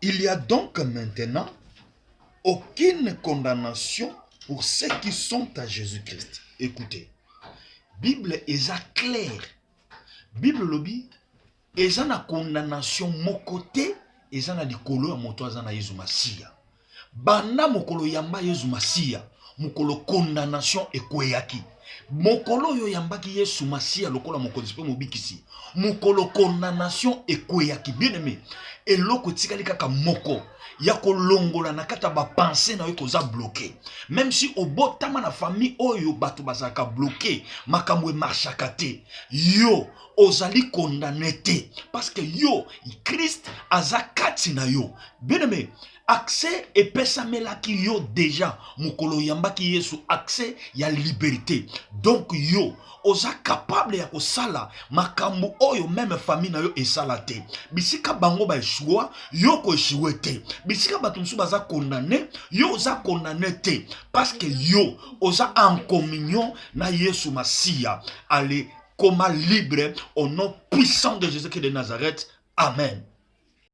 Il y a donc maintenant aucune condamnation pour ceux qui sont à Jésus-Christ. Écoutez, Bible eza claire. Bible lobi eza na condamnation moko te eza na likolo ya moto aza na Yesu Masiya. Banda mokolo yamba Yesu Masiya, mokolo condamnation ekweyaki. Mokolo oyo oyambaki Yesu Masiya lokola mokonzi mpe mobikisi, mokolo condamnation ekweyaki. Bien aimé, eloko etikali kaka moko ya kolongola na kati ya bapense na yo koza bloke. Même si obotama na famille oyo bato bazalaka bloke, makambo emarchaka te, yo ozali condamne te parce que yo Christ aza kati na yo. Bien aimé, accès epesamelaki yo deja mokolo oyambaki Yesu, accès ya liberté. Donc yo oza capable ya kosala makambo oyo meme famille na yo esala te. Bisika bango ba echoua, yo ko echoue te. Bisika bato mosusu baza condamne, yo oza condamne te parce que yo oza en communion na Yesu Masiya. Allez, koma libre au nom puissant de Jésus-Christ de Nazareth. Amen.